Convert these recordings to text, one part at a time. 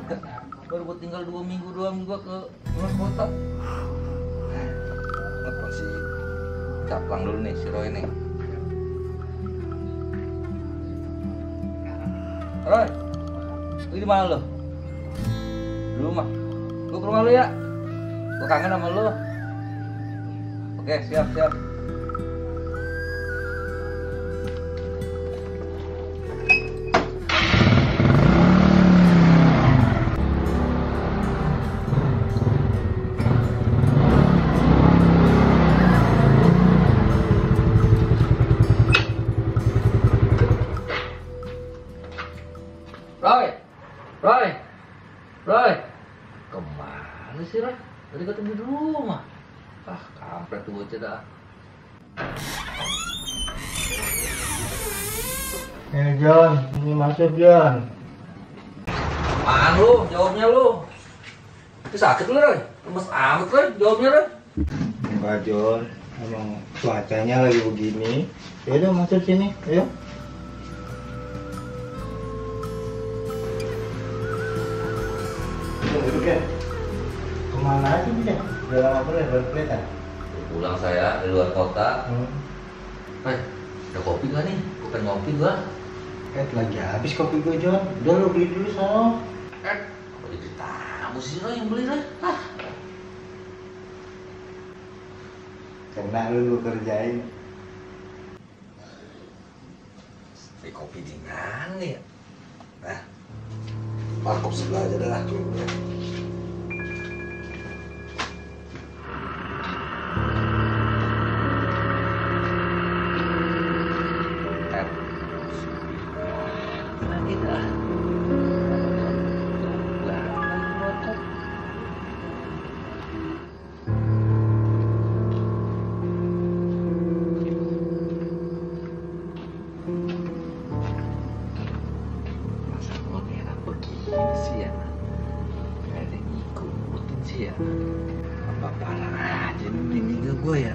Baru gue tinggal 2 minggu doang juga ke luar kota. Telepon si Caplang dulu nih, si Roy nih. Roy, lu di mana lo? Di rumah. Gue ke rumah lu ya. Gue kangen sama lu. Oke, siap. Roy, kemana sih Roy? Tadi ketemu di rumah. Ah, kampret tuh bocah dah. John, ini masuk John. Apaan lu? Jawabnya lu. Itu sakit lu Roy? Lemes amat Roy, jawabnya Roy. Enggak John, emang cuacanya lagi begini. Yaudah masuk sini, ayo. Duduk ya. Kemana aja nih? Udah lama boleh berkelihatan. Pulang saya dari luar kota. Roy, ada kopi gak nih? Gue pengen ngopi gua. Lagi habis kopi gue John. Udah lu beli dulu sono. Apa jadi tamu sih Roy yang beli Roy? Ah. Karena lu kerjain. Beli kopi di mana ya? Nah, markop sebelah aja dah lah. Apa parah aja nih meninggal gue ya?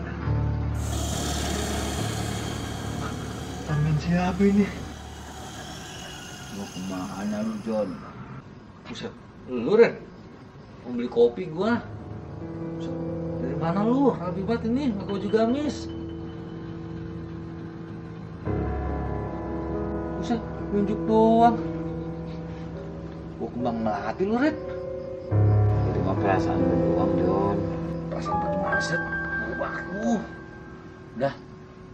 Tangan siapa ini? Mau kemana lu John? Buset, lu Ren? Mau beli kopi gua? Buset, dari mana lu? Rapi banget ini, aku juga miss. Buset, nunjuk doang. Gua kembang melati lu Ren. Cuma perasaan lu doang, John. Perasaan bagaimana sih? Waduh. Udah,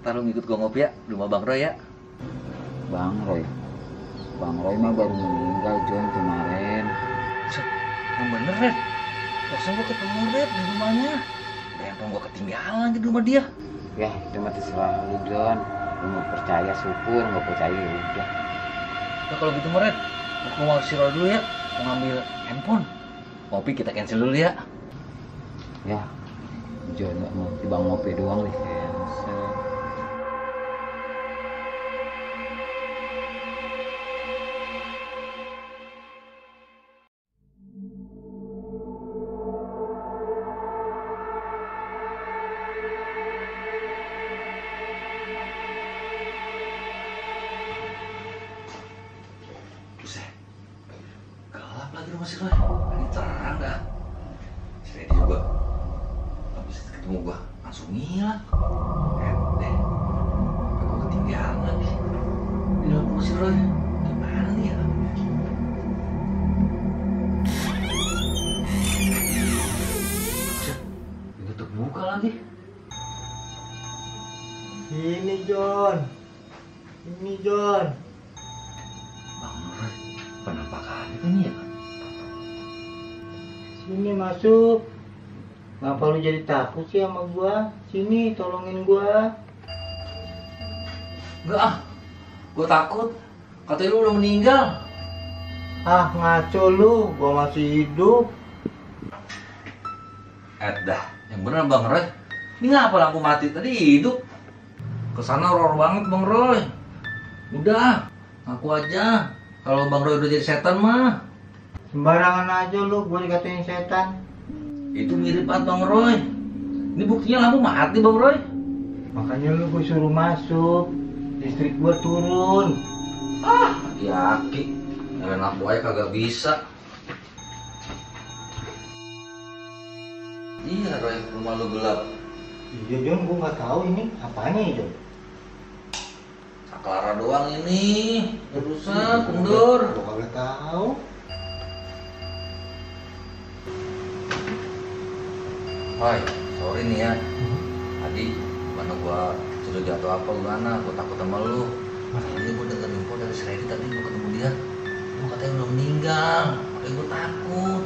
ntar lu ngikut gua ngopi ya, di rumah Bang Roy ya. Bang Roy mah baru meninggal John kemarin. Buset, yang bener Ren. Biasanya gua ketemu Ren di rumahnya. Handphone gua ketinggalan di rumah dia. Ya, itu mah terserah lu, John. Lu mau percaya syukur, nggak percaya ya udah. Nah kalau gitu Ren, aku mau si Roy dulu ya, mau ngambil handphone. Ngopi kita cancel dulu ya. Ya, John nggak mau tiba ngopi doang nih cancel. Buset, gelap lagi rumah si Roy. Ini terang dah. Si Reddy juga habis ketemu gua langsung ngilang. Deh, gua ketinggalan lagi di dalam rumah si Roy. Gimana nih ya? Buset, pintu terbuka lagi. Ini John. Bang Roy, penampakannya ini ya? Sini masuk. Ngapa lu jadi takut sih sama gua? Sini tolongin gua. Enggak ah, gua takut. Katanya lu udah meninggal. Ah ngaco lu, gua masih hidup. Dah, yang bener Bang Roy. Ini ngapa lampu mati tadi hidup? Kesana horor banget Bang Roy. Udah, ngaku aja. Kalau Bang Roy udah jadi setan mah. Sembarangan aja lu, gua dikatain setan. Itu mirip banget Bang Roy. Ini buktinya lampu mati Bang Roy. Makanya lu gua suruh masuk. Listrik gua turun. Ah, hati-hati. Nyalain lampu aja kagak bisa. Iya Roy, rumah lu gelap. Iya Jon, gua nggak tahu ini apanya ya Jon. Saklara doang ini. Rusak, mundur. Gua kagak tahu. Roy, sorry nih ya. Tadi gimana gua sudah jatuh apa gimana? Gua takut sama lu. Ini gua denger info dari si Reddy tadi gua ketemu dia. Gua katanya belum meninggal. Makanya gua takut.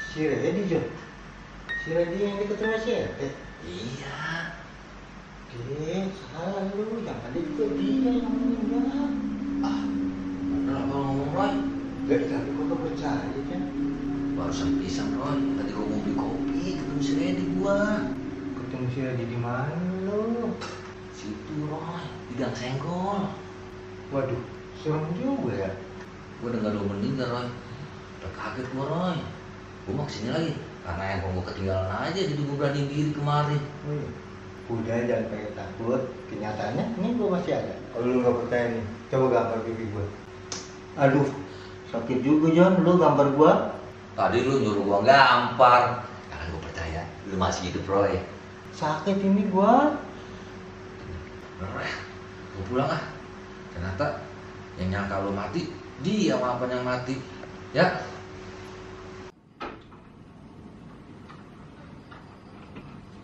Si Reddy Jon. Si Reddy yang deket sama si Ete. Iya. Salah lu, yang tadi juga dia yang meninggal. Ah, bener apa lu ngomong Roy? Gak, tapi gua gak percaya Jon. Barusan pisang Roy. Tadi gua mau beli kopi, ketemu si Reddy gua. Ketemu si Reddy di mana lu? Situ Roy, di Gang Senggol. Waduh, serem juga ya. Gua denger lu meninggal Roy. Udah kaget gua Roy. Gua mau kesini lagi karena handphone gua ketinggalan aja, jadi gua berani diri kemarin. Udah, jangan pengen takut. Kenyataannya ini gua masih ada. Kalau lu nggak percaya nih, coba gambar pipi gua. Aduh, sakit juga Jon. Lu gambar gua. Tadi lu nyuruh gua gampar. Jangan gua percaya, lu masih hidup Roy. Sakit ini gua. Roy, gua pulang ah. Ternyata yang nyangka lu mati, dia malah yang mati. Ya.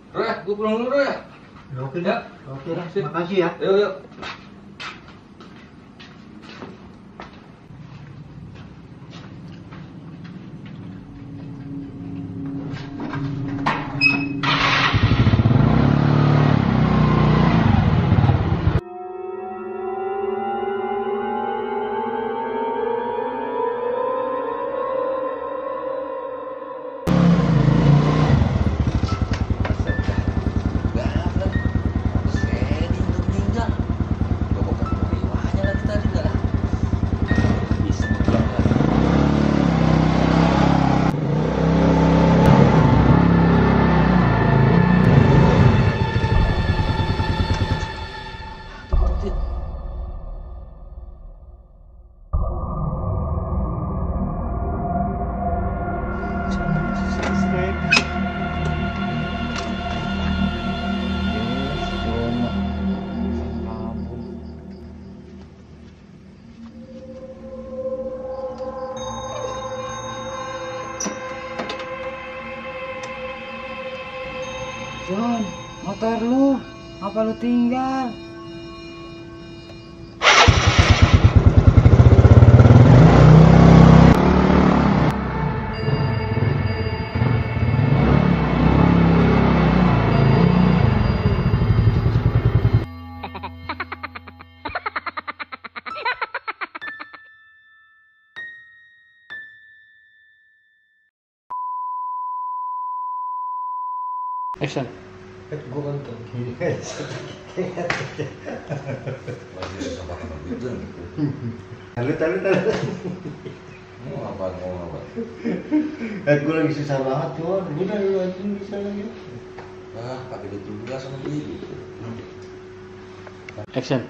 Roy, gua pulang dulu Roy. Oke, Ya. Oke, Sip. makasih ya. Yuk, yuk. Jon, motor lu, apa lu tinggal? Action. Gua kan tuh. Masih sama sama gitu. Tahu. Mau apa? Gua lagi susah banget Jon. Udah lu aja bisa lagi. Ah, pakai duit dulu sama diri. Action.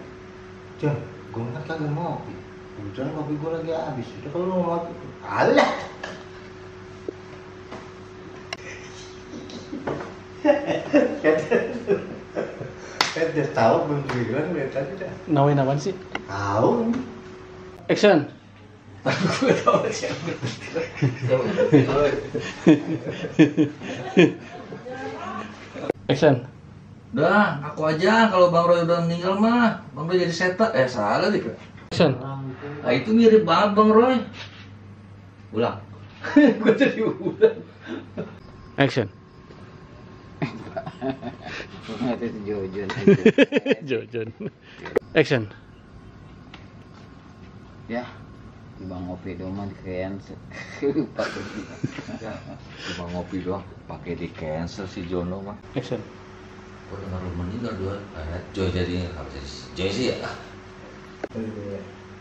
Jon, gua kan kagak mau. Kebetulan kopi gua lagi habis. Udah kalau lu mau alah. Kan dia tahu belum bilang lihat tadi dah. Nawain apaan sih? Tahu. Action. Gue tahu siapa. Action. Udah, aku aja kalau Bang Roy udah meninggal mah. Bang Roy jadi setan. Salah deh. Action. Nah, itu mirip banget Bang Roy. Ulang. Gue jadi ulang. Action. Itu Jojon. Jojon. Action. Ya, Bang Ngopi doang mah di cancel. Cuma ngopi doang, pakai di cancel si Jono mah. Action. Gue dengar lu meninggal dua. Joy jadi apa jadi Joy sih ya?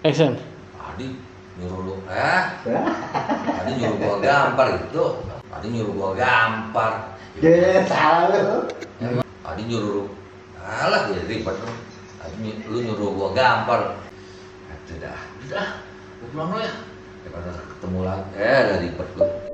Action. Tadi nyuruh lu, tadi nyuruh gua gampar gitu. Tadi nyuruh gua gampar. Ya salah lu. Tadi nyuruh lu, alah ya ribet lu. Tadi lu nyuruh gua gampar. Udah, gua pulang lu ya. Daripada ketemu lagi, udah ribet gua.